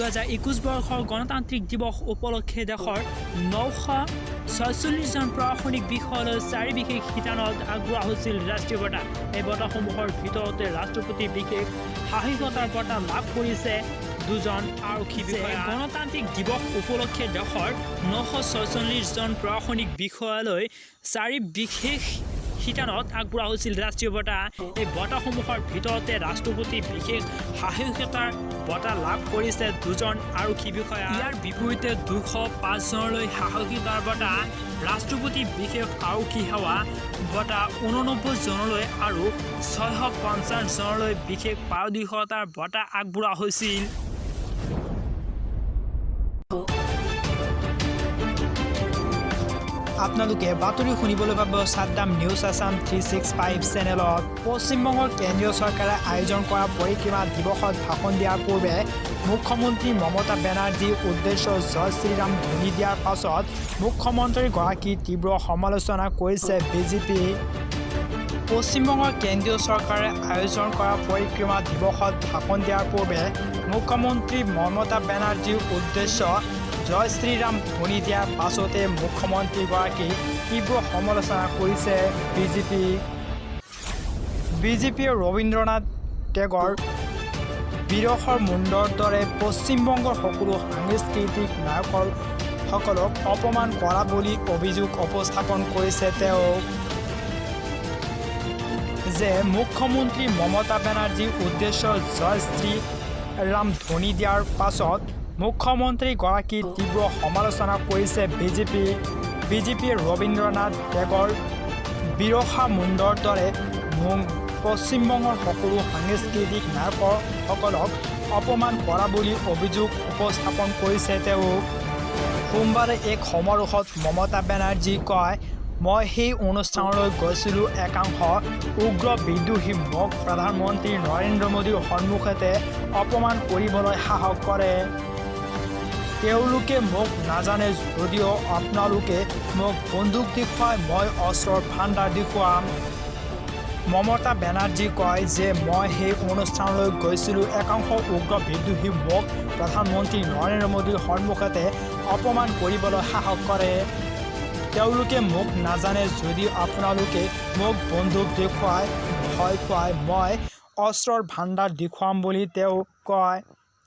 2021 বৰ্ষৰ গণতান্ত্ৰিক দিৱস উপলক্ষে দেশৰ 946জন প্ৰশাসনিক বিষয়ালৈ চাৰি বিশেষ শিতানত আগবঢ়োৱা হৈছিল ৰাষ্ট্ৰীয় বঁটা। এই বঁটাসমূহৰ ভিতৰতে ৰাষ্ট্ৰপতি বিশেষ সাহসিকতাৰ বঁটা লাভ কৰিছে দুজন আৰক্ষী বিষয়া। গণতান্ত্ৰিক দিৱস উপলক্ষে দেশৰ 946জন প্ৰশাসনিক বিষয়ালৈ চাৰি বিশেষ শিতানত আগবঢ়োৱা হৈছিল ৰাষ্ট্ৰীয় বঁটা। এই বঁটাসমূহৰ ভিতৰতে ৰাষ্ট্ৰপতি বিশেষ সাহসিকতাৰ বঁটা লাভ কৰিছে দুজন আৰক্ষী বিষয়া। ইয়াৰ বিপৰীতে 205জনলৈ সাহসিকতাৰ বঁটা, ৰাষ্ট্ৰপতি বিশেষ আৰক্ষী সেৱা বঁটা 89জনলৈ আৰু 650জনলৈ বিশেষ পাৰদৰ্শিতাৰ বঁটা আগবঢ়োৱা হৈছিল। আপোনালোকে বাতৰি শুনিবলৈ পাব Saddam news Assam 365 চেনেলত। পশ্চিমবংগৰ কেন্দ্ৰীয় চৰকাৰে আয়োজন কৰা পৰিক্ৰমা দিৱসত ভাষণ দিয়াৰ পূৰ্বে মুখ্যমন্ত্ৰী মমতা বেনাৰ্জীৰ উদ্দেশ্য জয় শ্ৰীৰাম ধ্বনি দিয়াৰ পাছত মুখ্যমন্ত্ৰীগৰাকী তীব্ৰ সমালোচনা কৰিছে বিজেপি। পশ্চিমবংগৰ কেন্দ্ৰীয় চৰকাৰে আয়োজন কৰা পৰিক্ৰমা দিৱসত ভাষণ দিয়াৰ পূৰ্বে মুখ্যমন্ত্ৰী মমতা বেনাৰ্জীৰ উদ্দেশ্য জয় শ্ৰীৰাম ধ্বনি দিয়াৰ পাছতে মুখ্যমন্ত্ৰীগৰাকী তীব্ৰ সমালোচনা কৰিছে বিজেপি। বিজেপিয়ে ৰবীন্দ্ৰনাথ টেগৰ, বিৰসা মুণ্ডাৰ দৰে পশ্চিমবংগৰ সকলো সাংস্কৃতিক নায়কসকলক অপমান কৰা বুলি অভিযোগ উপস্থাপন কৰিছে তেওঁ যে মুখ্যমন্ত্ৰী মমতা বেনাৰ্জীৰ উদ্দেশ্য জয় শ্ৰীৰাম ধ্বনি দিয়াৰ পাছত মুখ্যমন্ত্ৰীগৰাকী তীব্ৰ সমালোচনা কৰিছে বিজেপি। বিজেপিয়ে ৰবীন্দ্ৰনাথ টেগৰ, বিৰসা মুণ্ডাৰ দৰে পশ্চিমবংগৰ সকলো সাংস্কৃতিক নায়কসকলক অপমান কৰা বুলি অভিযোগ উপস্থাপন কৰিছে তেওঁ। সোমবাৰে এক সমাৰোহত মমতা বেনাৰ্জী কয়, "মই সেই অনুষ্ঠানলৈ গৈছিলোঁ। একাংশ উগ্ৰ বিদ্ৰোহী মোক প্ৰধানমন্ত্ৰী নৰেন্দ্ৰ মোদীৰ সন্মুখতে অপমান কৰিবলৈ সাহস কৰে। তেওঁলোকে মোক নাজানে যদিও আপোনালোকে মোক বন্দুক দেখুৱাই মই অস্ত্ৰৰ ভাণ্ডাৰ দেখুৱাম।" মমতা বেনাৰ্জী কয় যে মই সেই অনুষ্ঠানলৈ গৈছিলোঁ। একাংশ উগ্ৰ বিদ্ৰোহী মোক প্ৰধানমন্ত্ৰী নৰেন্দ্ৰ মোদীৰ সন্মুখতে অপমান কৰিবলৈ সাহস কৰে। তেওঁলোকে মোক নাজানে যদিও আপোনালোকে মোক বন্দুক দেখুৱাই ভয় খুৱাই মই অস্ত্ৰৰ ভাণ্ডাৰ দেখুৱাম বুলি তেওঁ কয়।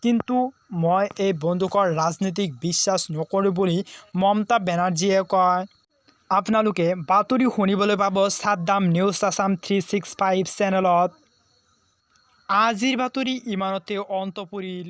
কিন্তু মই এই বন্দুকৰ ৰাজনীতিক বিশ্বাস নকৰোঁ বুলি মমতা বেনাৰ্জীয়ে কয়। আপোনালোকে বাতৰি শুনিবলৈ পাব ছাদ্দাম নিউজ আছাম 365 চেনেলত। আজিৰ বাতৰি ইমানতে অন্ত পৰিল।